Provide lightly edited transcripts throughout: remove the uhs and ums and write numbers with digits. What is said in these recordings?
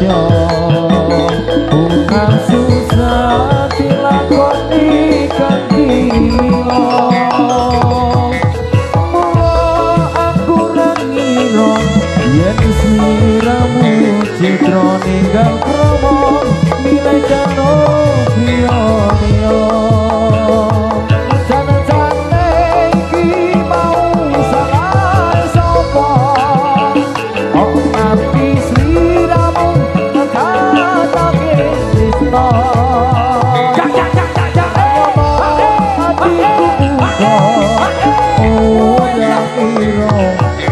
Prasetyo bunga susah dilakoni kanthi lila. Mula aku ra ngira yen sliramu citra ninggal kromo milih karo liya-liya.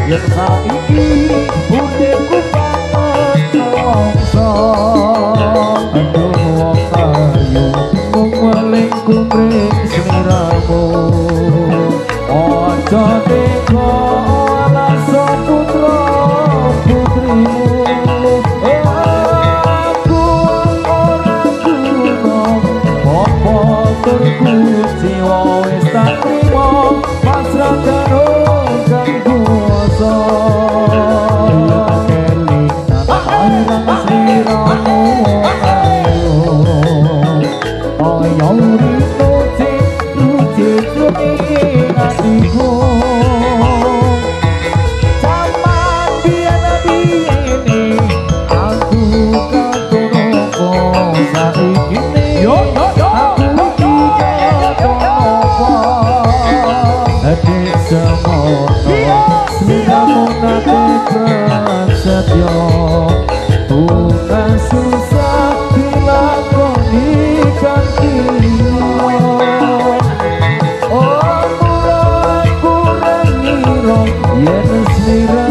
Yen saiki uripku banget nelongso. Aduh wong ayu mung weling kumring sliramu. Aja tega alasan putra putrimu. Aku ora guna apa tur kuciwa wis tak trimo pasrah karo kang kuwasa. Kelingan sliramu ayu kaya uripku ing atiku. Jaman biyen-biyene aku katon apa saiki aku iki katon apa. Adik semono sliramu nate prasetyo bunga susah dilakoni kanthi lila. Oh mula aku ra ngira yen sliramu